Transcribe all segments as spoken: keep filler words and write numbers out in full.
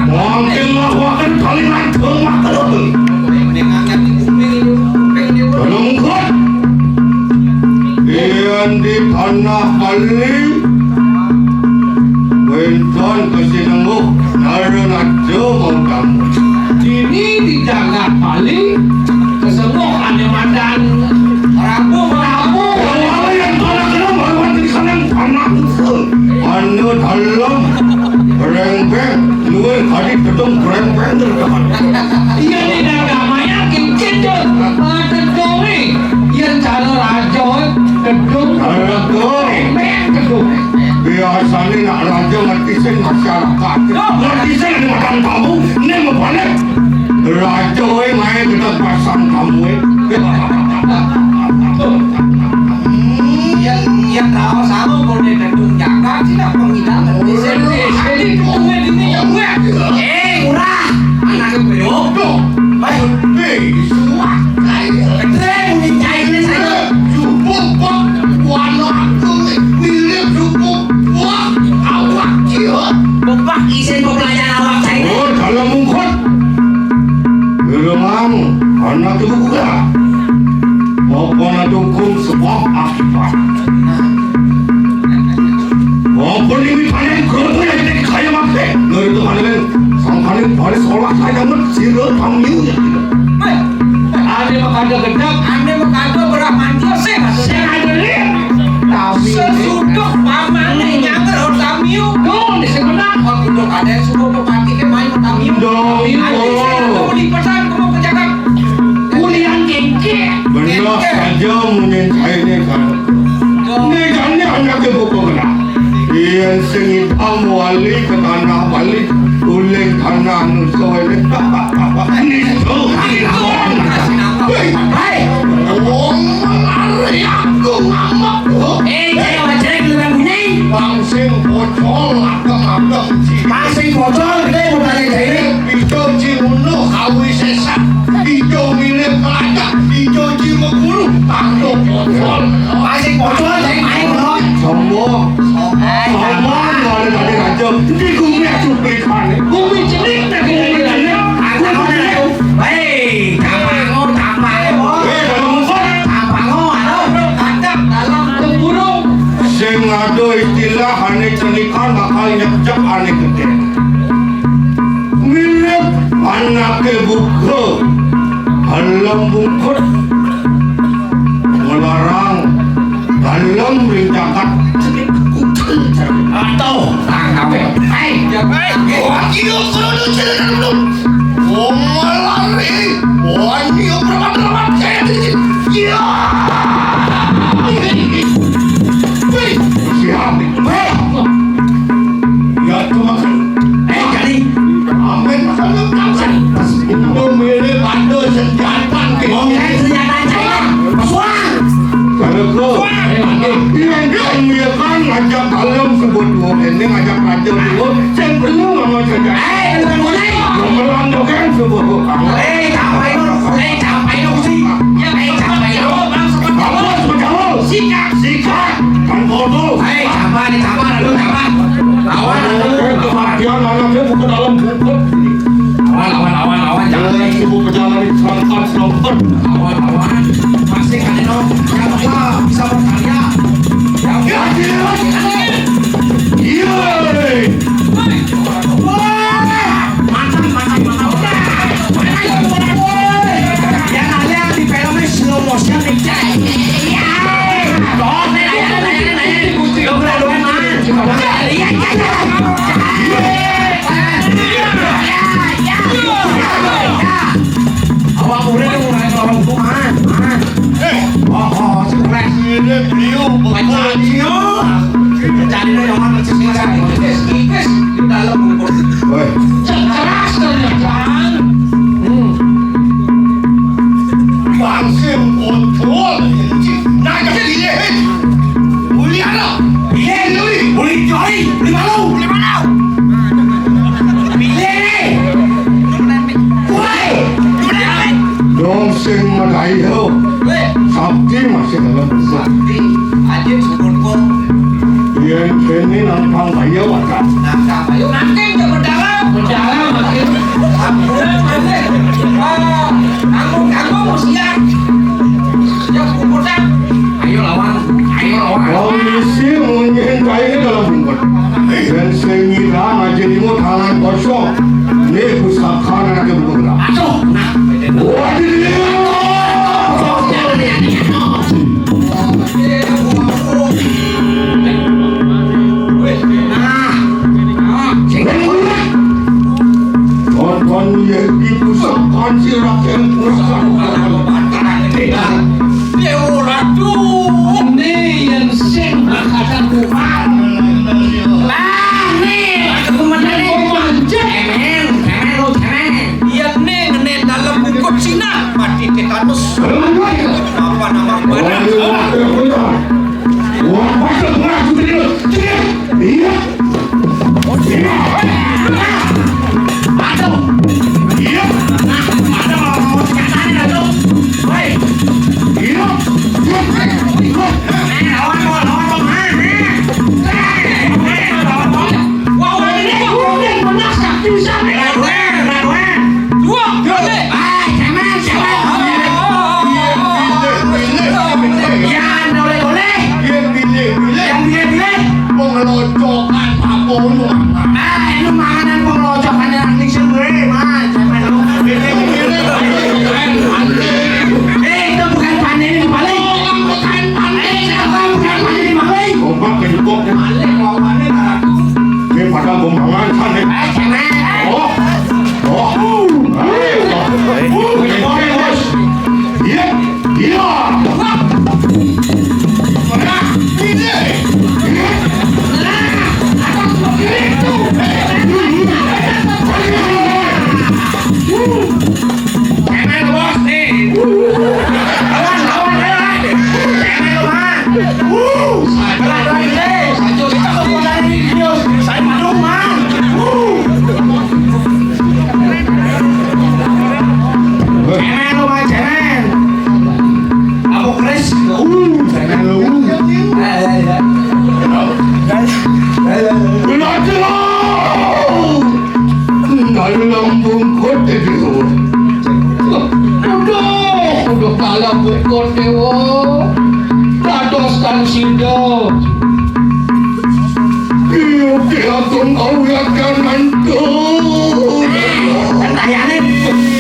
Mangkin lawaken kalinan demak. Kalau mungkut, yen di tanah Bali, wénten kasinemuh nara raja mautama. Dini di jagat Bali, kesemuh ané madan Prabu, Prabu. Wala yang tanah kena mawon di sana tanah usul. Anu dalam, brengpeng, luwih kadi tedung brengpeng. Iya, di dagamaya kincin, Jun. Ah, tedungé. Yén cara raja, tedung. Tedung. Brengpeng, tedung. Biasané nak raja ngerti sing masyarakat. Ngerti sing ning makan tamu, ning mapané. Raja wé main kita pasang tamué. Yén, yén raos aku koné tedung jagat, sing pengidangan. Sing, sing, sing, kuwé dini ya, kuwé. Eh, murah. Anaké béok. Baik. Hei, suwak. Gedé muni cainé saya. Cukup, Pak. Wana aku mirip cukup. Wah, awak dia. Bebak isin pepelajaran awak cainé. Oh, dalam mungkut. Irungan, anak ibu kuda. Apa nak hukum sebab akibat? Apa ini panen kereta yang kita kaya makai? Ngerti panen, sangkane baris olah saya amat sira tamiu ya. Ané makada gedeg, ané makada berah manjur sing, sing adelik. Tamiu. Sesudah pamané nyangger tamiu. Dong, di sebelah. Waktu dong ada yang sudah pepati ke main tamiu. Dong. Ané sing ada lipetan ke mau pejabat. Kulian kengke. Benar saja munyin cainé kan. Dong. Né jane anake buku benar. Yen sing idam wali ke tanah Bali, uling tanah nusa ini. Nisu, nisu. Hei, wong lari aku ngamuk. Eh, cewek-cewek lu kan bunyi. Bang sing bocor, adem-adem. Bang sing bocor, gede bukan ini. Ijo ji ngono kawi sesat. Ijo milih pelacak. Ijo ji meguru. Tanggo bocor. Bang sing bocor, jadi main, bro. Sombong. Sombong, ada tadi raja. Di bumi aku berikan. Bumi cenik, tapi dari raja. Hei, campakmu, campakmu. Hei, kalau musuh. Campakmu, aduh. Kadak dalam tempurung. Sing ada istilah ané cenikan bakal nyekcek ané gedé. Mirip anaké buka, helm bungkut, ngelarang, helm ring jagat. Atuh, tangkapé. Hei, hei. Wah, iya, kudu cerita dulu. Wong lari, wah, iya, berapa-berapa, saya di sini. Iya. Wih, siap. Wih. Ya, cuma kan. Eh, jadi. Amin, makan lu tahu kan? Itu milih pada senjata. Oke, senjata Cina. Suang. Kalau kau, iya, kan, ngajak dalam sebut dua, ini ngajak raja dua, yang perlu sama saja. Eh, bukan mulai. Yang melanjutkan sebut dua. Eh, capai lu, eh, capai lu, sih. Ya, eh, capai lu. Apa, seperti apa? Sikat, sikat. Kan bodoh. Eh, capai, capai, lu, capai. Lawan, lawan. Kematian anaknya bukan dalam bungkut. Awan, awan, awan, awan, jangan. Jangan sibuk berjalan di selangkah, selangkah. Awan, awan. Masih kan, no? Ya, bisa, bisa berkarya. Ya, ya, ya, ya. Iya. Wah, mantap, mantap, mantap. Yang ada di filmnya slow motion nih. Iya. Iya, iya, iya, iya. Iya, iya, iya. Awak murid yang mulai lawan hukum, man, man. Eh. Oh, oh, sukses. Ini beliau. Baca dia. Jadi dia yang mana sukses. Ikis, ikis di dalam hukum. Woi. Keras ternyata. Hmm. Bangsim botol. Nah, jadi dia. Uli ada. Uli, uli. Uli jori, uli malu, uli malu. Pilih nih. Ayo, wéh, sakti masih dalam rumah. Sakti, aja sebut kok. Yén kéné nang pang kaya wadah. Nang pang kaya makin ke berdalam. Berdalam makin. Ambulan makin. Ah, tanggung-tanggung siap. Siap kukutan. Ayo lawan, ayo lawan. Wong isi munyin kainnya dalam bungkut. Dan sing ngira aja limo tangan kosong. Ini pusaka anak ibu gerak. Aduh, nah. Waduh, dia. Nah. Nah. Kon-kon yén dipusakan sira kén pusakan. Déwa Ratu. Né yén sing bakatan kuat. Lah, né, aku menang. Cemen, cemen, lu cemen. Yén né, né dalem bungkut sinah, mati tetanus. Apa nama? Wah, wah, wah, wah. Wah, wah, wah, wah. Iya. Iya. Aduh. Iya. Aduh, mau nyatanin, aduh. Woi. Iya. Iya. Iya. Eh, lawan, lawan, lawan, lawan. Eh, eh, eh, lawan, lawan. Wah, wah, ini kok udah menang, sakti, sakti. Lawan, lawan. Dua, dua, deh. Ah, jangan, jangan. Ya, boleh, boleh. Yang pilih-pilih. Yang pilih-pilih. Pengelocokan apa lu, Mama? Ah, itu makanan pengelocokan yang sendiri, Mas. Jangan lu. Pilih-pilih. Eh, itu bukan panen, itu paling. Bukan panen. Eh, apa bukan panen, itu paling? Obat kejebok. Paling mau panen, aku. Ini pada gombangan, panen. Eh, jangan. Oh. Oh. Oh. Oh. Oh. Iya. Iya. Nah, ini. Nah, ada begitu. Cemen, Bos, nih. Lawan, lawan, lawan. Cemen, lawan. Wuh, salah lagi, eh. Satu, kita mau mulai video. Saya malu, Mang. Wuh. Cemen lu, Mang, cemen. Apa, Chris? Uh, cemen lu. Eh, eh, eh. Eh, eh, eh. Benar, jelas. Dalam bungkut itu. Udah, udah dalam bungkut, Dewa. Dados tan sida. Iya, dia agung awet kan mantu. Tayanin,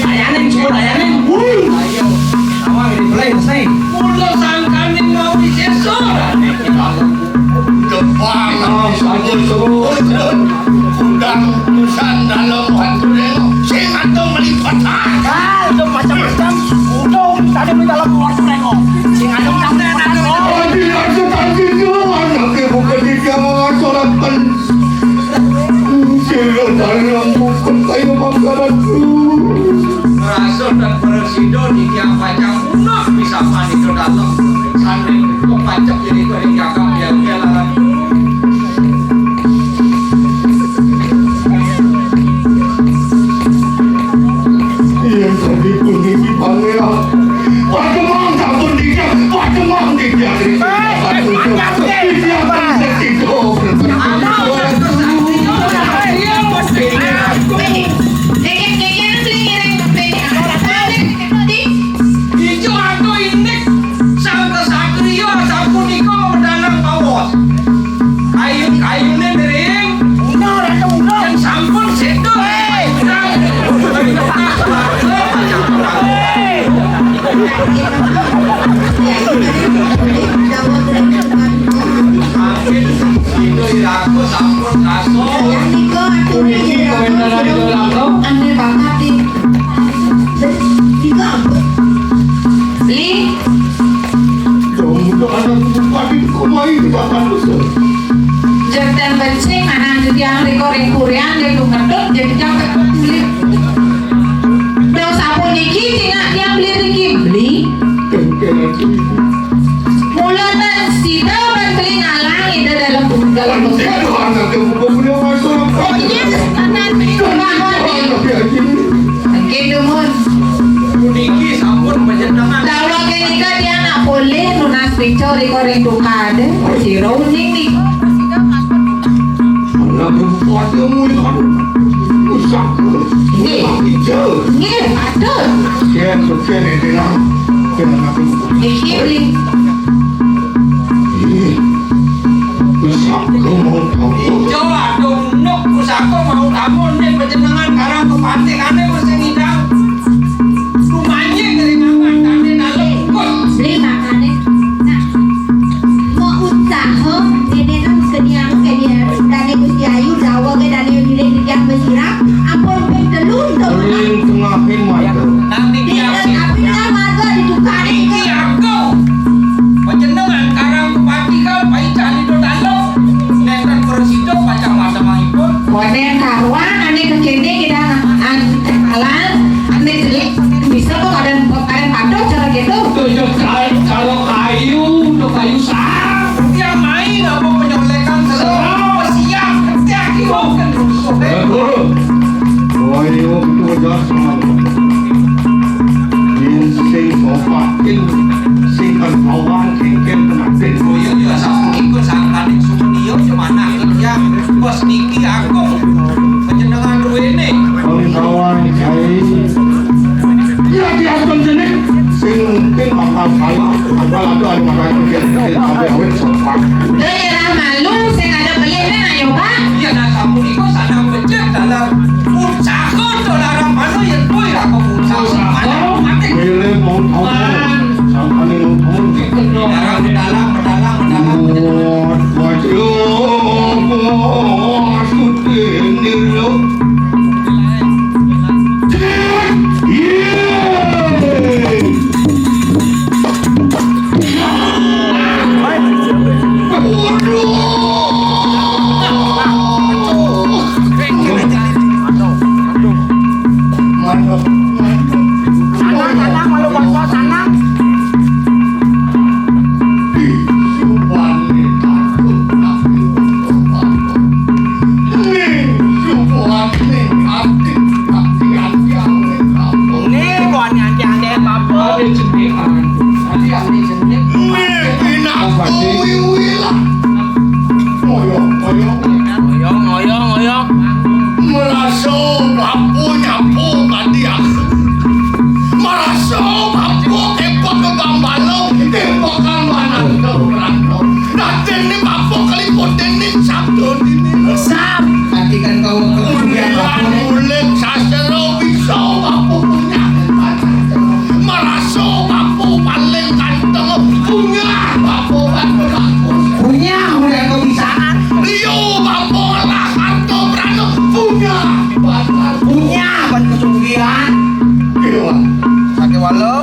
tayanin, coba tayanin. Wuh. Ayo, awak di play, sih. Udah sangkaning mau disesor. Depan, oh, saja terus. Undang utusan dalam waktu nengok. Sing ada melipat. Ah, itu macam-macam. Udah, tadi di dalam waktu nengok. Sing ada macam-macam. Oh, tidak suka gitu, anak ibu ketika mengasorakan. Sila dalam buku kayu manggaratku. Ngrasa dan prasida niki pacang punah bisa panika dalem. Sané pacek yen iku ing kakang yel-yel aran. Yen dadi puniki pangeran. Pademang sampun dikya, pademang dikya. Dikya, dikya, dikya. Ijo atuh indik sang kesatria sapunika wedangan pawon. Kayun-kayune miring. Uno, Ratu, uno. Yang sampun sedo. Hei. Sampun kaso. Puniki komentar dari Dolak, Bro. Aneh banget, nih. Tiga. Li. Dong, udah ada tempat di rumah ini, Bapak Lusa. Jek ten bencing, anak titiang riko ring kurian, dia tuh ngedut, jadi jam kulit. Dong sapu niki, cingak tiang beli riki. Beli. Mula tan sida ban beli ngalang ida dalam, dalam bungkul. Anak yang buka punya masuk. Oh, iya, anak. Mangke dumun. Puniki sampun panjenengan. Tahu Itu kadé, sira uning nih. Alah, buat ilmu itu kan. Usah. Nggih. Hijau. Nggih, patut. Sekian, sekian, ya, tenang. Tenang, aku. Niki, Bli. Ih. Pusaka mau tahu. Ijo aduh nuk pusaka mau tamu ning panjenengan karang kepatihane wis sing ngidang. Rumanye kerinangan tane nalungkut. Bli makane. Nah, mau usaha dene nang keniang keniang dane Gusti Ayu dawuh ke dane milih tiang besirah ampun ping telu to. Ring tengahing wadah. Nanti tiang. Tapi kan marga ditukari. Iki aku. Panjenengan karang kepatihan paicah nido dalem. Nenten prasida pacang matemahipun. Konen karuan ane kekene kita an kalan ane jelek bisa kok ada ada patuh cara gitu. Tujuh kali kalau kayu untuk kayu sah. Dia main apa penyolekan serem siap kerja kiwok kan. Betul. Wah, itu betul, Jos. Yen sing opakin, sing kan bawang, sing kan penatin. Oh iya, iya, sampun ikut sangkaning sumeniya, cuma anak kerja. Bos niki aku. Panjenengan duwene. Bangsawan, Kyai. Iya, diatur jeneng. Sing mungkin bakal salah, bakal ada, ada bakal mungkin, mungkin sampai awet sopan. Daerah malu, sing ada pelihnya, ayo, Pak. Iya, nah, sampun iku sadang becik dalam ucaha dolarang malu, yen kuwi ra keputusan. Mati. Pilih mau tahu. Sampai mau tahu. Dalam, dalam, dalam, dalam. Buat, buat, yo, buat, sudah ini, lo. Ning, kok aneh-aneh, Bapak? Ning, pinang kuwi-kuwi lah. Ngoyong, ngoyong. Ngoyong, ngoyong, ngoyong. Merasa bapu nyapu tadi aku. Merasa bapu kepok ke bambalo, kepok ke mana ke berano. Raden ni bapu keliput dinding sabdo dini. Sab, katikan kau kemudian bapu ni. Mulik sasero bisa bapu punya. Maraso bapu paling ganteng, punya bapu paling bagus. Punya, udah kebisaan. Liu bapu lah harta berana, punya. Punya, ban kesugihan. Iya. Sakit walau.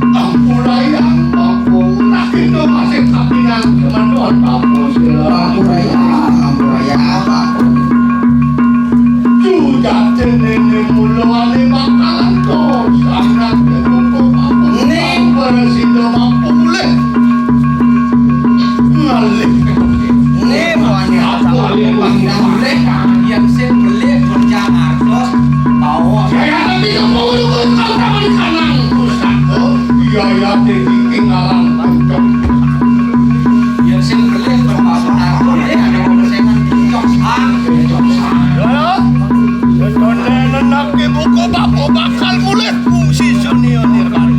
Ampurayang bapu, nak itu masih kapinan, cuman doang bapu sih. Ampurayang, ampurayang bapu. Jujate nene mula ane bakalan dosa, anak kumpul mampu. Ning. Presida mampu mulih. Ngalih. Ning, buane apa? Mulih. Yang sing beli kerja ngartos, bawa. Saya tapi kamu dukung kau sama di kanan. Pusako, iya, iya, tinggi tinggalan. Yang sing beli berpasang aku, eh, ada persengan. Cok, ah, cok, ah. Halo? Setone nenake buku bapu bakal mulih fungsi seni nirban.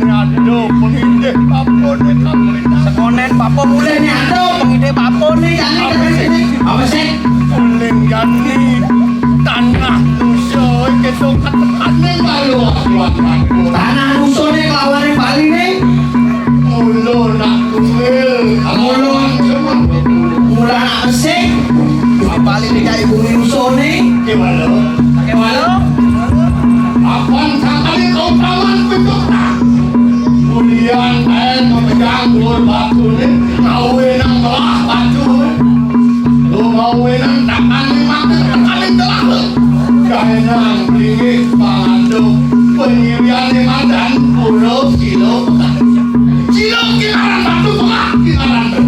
Nyado pengidih bapune kapinan. Sekonen bapu mulih nyado pengidih bapune jane. Apa sih? Apa sih? Uling jani tanah nusa iki sok katekane malu aku. Tanah nusane kelawane Bali ne. Mula nak tunggal. Mula. Mula nak besik. Bali dicari bumi nusane. Gimana? Pakai walau. Apan sakali kau taman pecok tak. Kemudian air kepejang luar batu ni. Kau enang belah batu. Lu mau enang takkan ni mati takkan ni telah. Kau enang bingit pangandu. Penyirian ni madan pulau silo. Silo kinaran batu tengah kinaran tu.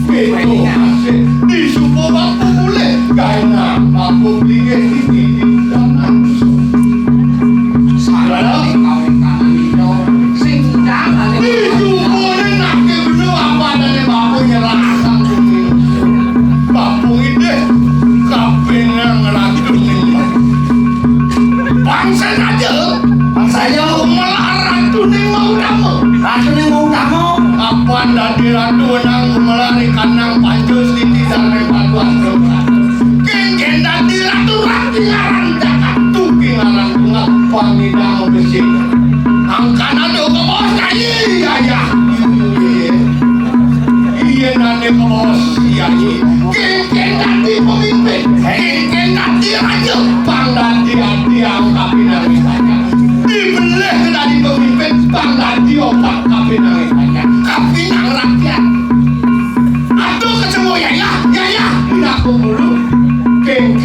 Betul masih. Di subuh bambu mulih. Kau enang bambu bingit di tinggi tanah. Salah. Di subuh ni nak ke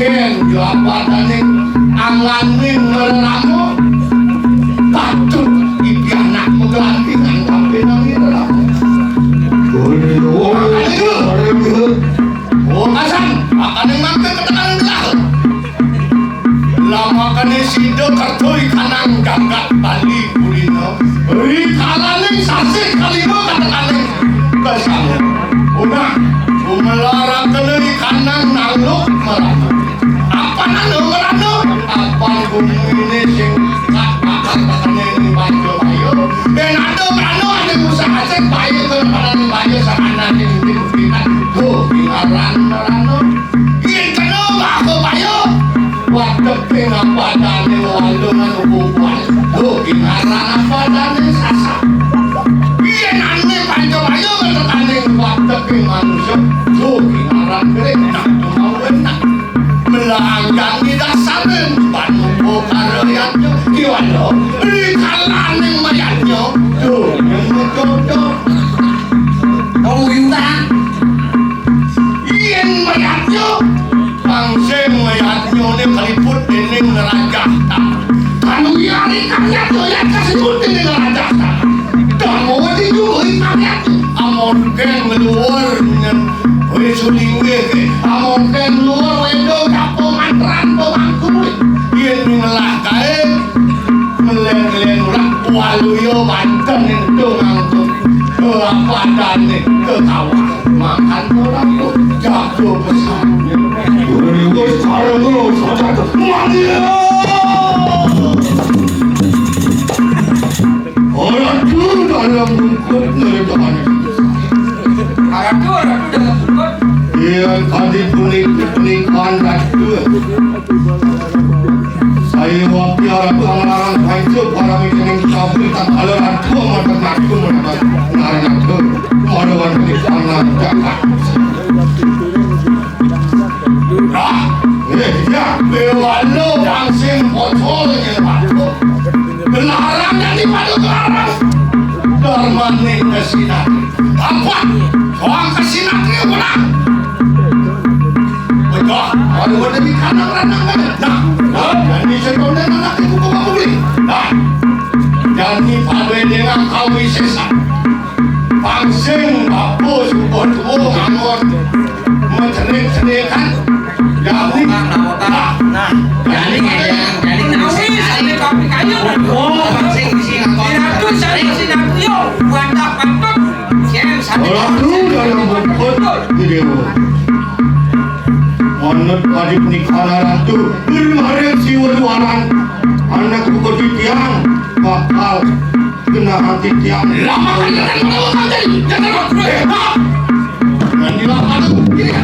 Yén yo apadaning angganing rerama, patut ipianak maglantingan kapining rerama. Oh, kasan, makané mangké ketekan belah. Lah makané sida kerta ikanang jagat Bali kulina. Rikalaning sasih kalima katekaning kesanga. Unah, umelarakana ikanang nangluk merana. Apan anu merana, apan guminé sing kat bakal tekene ning Panca Baya. Yén ada merana ane ngusah asik baya kena padaning baya sarana sing inti kudikan. Tuh, pingaran merana. Yén kena baka baya, wateking apadane walungan ububuan. Tuh, pingaran apadane sasak. Yén ane Panca Baya ngetekaning wateking manusa. Tuh, pingaran kering. Nah, tuh mau enak. Melaang jani dasarin panuko karo yadnya. Kiwala, rikalaning mayadnya. Duh, nyengedodok. Kauyutan. Yén mayadnya, pangsing mayadnyane kaliput dening nerajah. Kanu yari kang yadnya, yat kasebut dening nerajah. Kamu dijuhi kang yadnya. Amun keng luar nyen. Wis sulinggih, amun keng luar wedo japo mantran pemangku. Yén ngelah kae, ngelen-ngelen ulah, waluya banten ento ngangkut. Keapadane, kekawah. Makan ora kok, jago pesan. Wis karena sadar. Mati. Ratu dalam bungkut ngeredohane. Ratu, ratu dalam bungkut. Iya, tadi punik-, punikan ratu. Saya wakil ratu ngelarang pancu para mikining sampun tak kala ratu mata ratu mendapat ngarang ratu. Marawan di tanah jagat. Lah, eh, ya, bewalo langsing pocol yang ratu. Gelarang daripada gelarang. Darmane kesinatri. Apa? Soal kesinatri menang. Betul. Kalau ada di kanan ranang kan. Nah, nah, dan di sekolah anak ibu bapak beli. Nah, dan di pawe dengan kawisesan. Pangsing bapa suka tuwa ngangon. Mencenik-cenikan. Jadi, nah, nah, jadi ngedang, jadi ngedang. Wis, ada kopi kayu. Oh, pangsing di sini. Aku sing di sini, aku yo. Buat tak patut. Siang satu. Orang tu dalam bungkut di dewa. Manut adi pernikahan ratu. Bermaring siwa duaran. Anak buku titiang. Bakal Genah ati tiang. Lama kalian mau tadi. Jangan mau terus. Eh, ha? Dan di lapangan. Iya.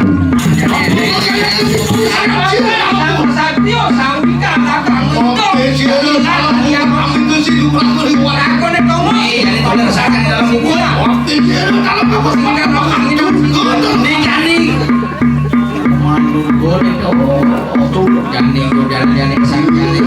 Satrio, Sawika, Kakang Lintong. Oke, siapa? Salah dia. Kamu itu sih lupa beri warna. Aku nih kamu. Iya, ini pada kesana dalam buku. Oke, siapa? Kalau kamu semangat, kamu itu. Ini Jani. Manunggu nih, oh, tuh, Jani, tuh, Jani, Jani, kesana, Jani.